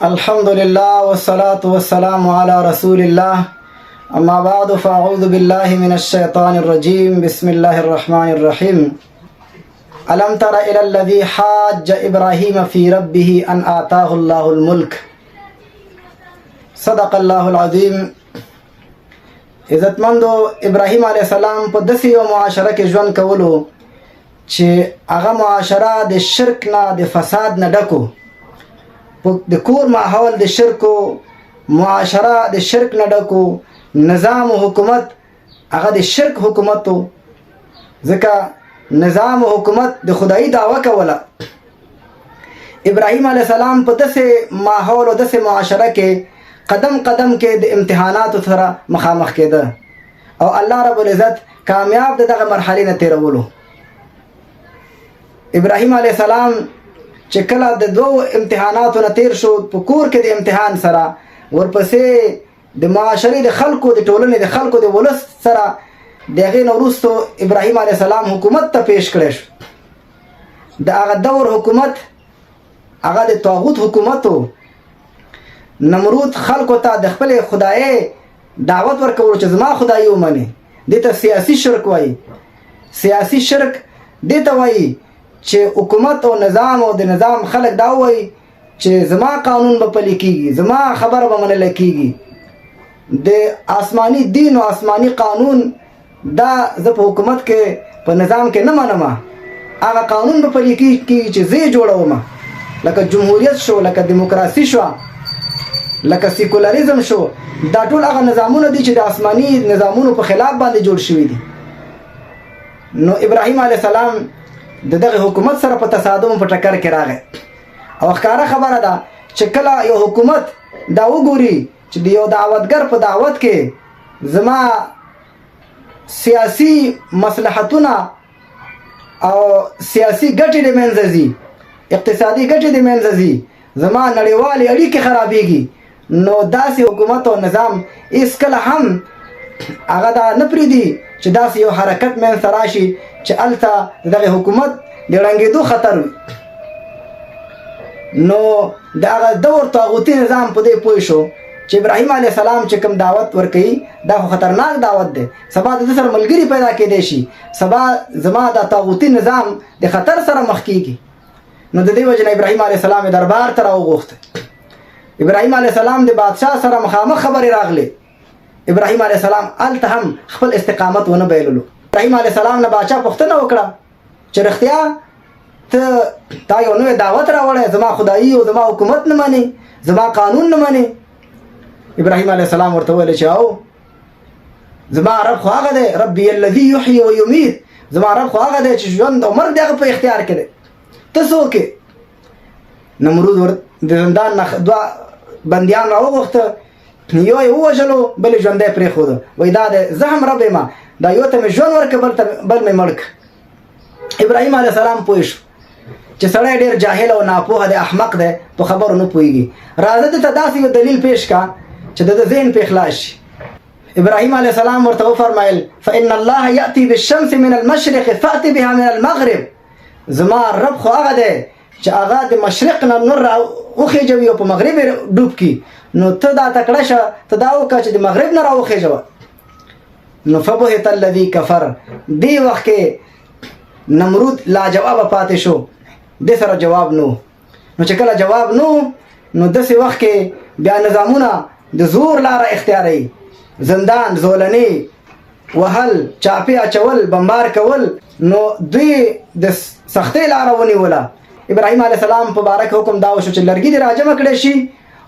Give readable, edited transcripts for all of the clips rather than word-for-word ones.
الحمد لله والصلاة والسلام على رسول الله. أما بعد، فأعوذ بالله من الشيطان الرجيم. بسم الله الرحمن الرحيم. ألم تر إلى الذي حاج إبراهيم في ربه أن آتاه الله الملك. صدق الله العظيم. عزتمندو، ابراهیم علیه السلام په داسې یو معاشره کې ژوند کولو چې هغه معاشره د شرک نه، د فساد نه ډکو. د کور ماحول د شرکو، معاشره د شرک نه ډکو، نظام او حکومت هغه د شرک حکومت، ځکه نظام او حکومت د خدایي دعوه کوله. ابراهیم علیه السلام په داسې ماحول او داسې معاشره کې قدم قدم کې د امتحاناتو سره مخامخ کېده او الله رب العزت کامیاب د دغه مرحلې نه تیرولو. ابراهیم علیه السلام چې کله د دوو امتحاناتو نه تیر شو، په کور کې د امتحان سره، ورپسې د معاشرې د خلکو، د ټولنې د خلکو، د ولس سره، د هغې نه وروسته ابراهیم علیه السلام حکومت ته پیش کړی شو. د هغه دور حکومت هغه د طاغوت حکومت و. نمرود خلکو ته د خپلې خدایې دعوت ورکولو چې زما خدای ومني. دې ته سیاسي شرک وایي. سیاسي شرک دې ته وایي چې حکومت او نظام او د نظام خلک دا وایي چې زما قانون به پلي کیږي، زما خبره به منل کیږي، د آسماني دین او آسماني قانون دا زه په حکومت کې، په نظام کې نه منم، هغه قانون به پلي کیږي چې زه یې جوړوم. لکه جمهوریت شو، لکه دیموکراسي شو، لکه سیکولریزم شو، دا ټول هغه نظامونه دي چې د آسماني نظامونو په خلاف باندې جوړ شوي دي. نو ابراهیم علیه السلام د دغه حکومت سره په تصادم، په ټکر کې راغی. او ښکاره خبره ده چې کله یو حکومت دا وګوري چې د یو دعوتګر په دعوت کې زما سیاسي مصلحتونه او سیاسي ګټې د منځه ځي، اقتصادي ګټې د منځه ځي، زما نړیوالې اړیکې خرابېږي، نو داسې حکومت او نظام هېڅکله هم هغه دا نه پرېږدي چې داسې یو حرکت منځته راشي چې هلته د دغه حکومت د ړنګېدو خطر وي. نو د هغه دور طاغوتي نظام په دې پوه شو چې ابراهیم علیه السلام چې کوم دعوت ورکوي، دا خو خطرناک دعوت دی، سبا د ده سره ملګري پیدا کېدی شي، سبا زما دا طاغوتي نظام د خطر سره مخ کیږي. نو د دې وجې نه ابراهیم علیه السلام دربار ته راوغوښت. ابراهیم علیه السلام د بادشاه سره مخامخ خبرې راغلې. ابراهیم علیه السلام هلته هم خپل استقامت ونه بایللو. ابراهیم علیه السلام نه باچا پوښتنه وکړه چې رښتیا ته تا یو نوی دعوت راوړی، زما خدایي او زما حکومت نه منې، زما قانون نه منې؟ ابراهیم علیه السلام ورته وویل چې او زما رب خو هغه دی، ربي الذي يحيي ويميت، زما رب خو هغه دی چې ژوند او مرګ د هغه په اختیار کې دی. ته څوک یې؟ نمرود ور د زندان نه دوه بندیان راوغوښته، یو یې ووژلو، بل یې ژوندی پرېښود. وایي دا دی، زه هم رب یم، دا یو ته مې ژوند ورکړ، بل ته بل مې مړ کړ. ابراهیم علیه السلام پوه شو چې سړی ډېر جاهل او ناپوهه دی، احمق دی، په خبرو نه پوهېږي. راځه ده ته داسې یو دلیل پیش کا چې د ده ذهن پرې خلاص شي. ابراهیم علیه السلام ورته وفرمایل: فإن الله یأتي بالشمس من المشرق فأتي بها من المغرب. زما رب خو هغه دی چې هغه د مشرق نه نور را وخېژوي او په مغرب یې ډوب کړي، نو ته دا تکړه شه، ته دا وکړه چې د مغرب نه را وخېژوه. نو فبهت الذي کفر. دې وخت کې نمرود لا جواب پاتې شو، د سره جواب نو. نو چې کله جواب نو، نو داسې وخت کې بیا نظامونه د زور لاره اختیاروي، زندان، زولنې وهل، چاپې اچول، بمبار کول. نو دوی د سختۍ لاره ونیوله. ابراهیم علیه السلام په باره کې حکم دا وشو چې لرګي دې راجمع کړی شي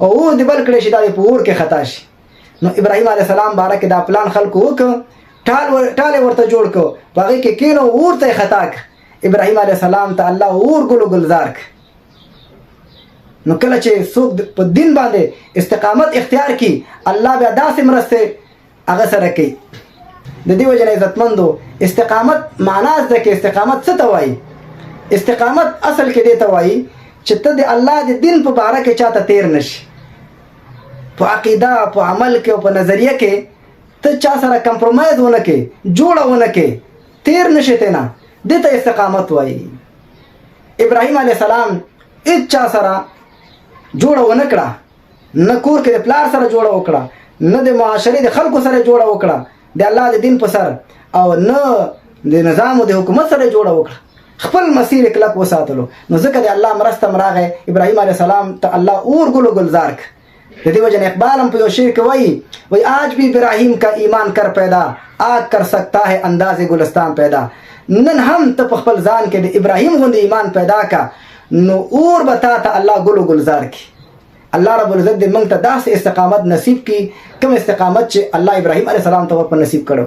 او اور دې بل کړی شي، دا دې په اور کې خطا شي. نو ابراهیم علیه السلام باره کې دا پلان خلکو وکړ، ټال ټال ورته جوړ کړ، په هغې کې کښېنو، اور ته یې خطا کړ. ابراهیم علیه السلام ته الله اور ګل ګلزار کړ. نو کله چې څوک په دین باندې استقامت اختیار کړي، الله بیا داسې مرسته هغه سره کوي. د دې وجې نه عزتمندو، استقامت معنا زده کې. استقامت څه ته وایي؟ استقامت اصل کې دې ته وایي چې ته د الله د دین په باره کې چاته تیر نشي، په عقیده، په عمل کې او په نظریه کې ته چا سره کمپرومایز ونه کې، جوړه ونه کې، تیر نشي ته نه، دې ته استقامت وایي. ابراهیم علیه السلام هیڅ چا سره جوړه ونه کړه. نه کور کې د پلار سره جوړه وکړه، نه د معاشرې د خلکو سره جوړه وکړه د الله د دین په سر، او نه د نظام او د حکومت سره جوړه وکړه. خپل مسیر کلک وساتلو، نو ځکه د الله مرسته مراغه ابراهیم علیه السلام ته الله اور ګل ګلزار ک. د دې وجه نه اقبال هم په یو شعر کې وایي، وایي آج بھی ابراهیم کا ایمان کر پیدا، آگ کر سکتا ہے انداز ګلستان پیدا. نن هم ته په خپل ځان کې د ابراهیم غوندې ایمان پیدا کا، نو اور به تا ته الله ګل ګلزار کی. الله رب العزت دې موږ ته داسې استقامت نصیب کړي کوم استقامت چې الله ابراهیم علیه السلام ته ور په نصیب کړو.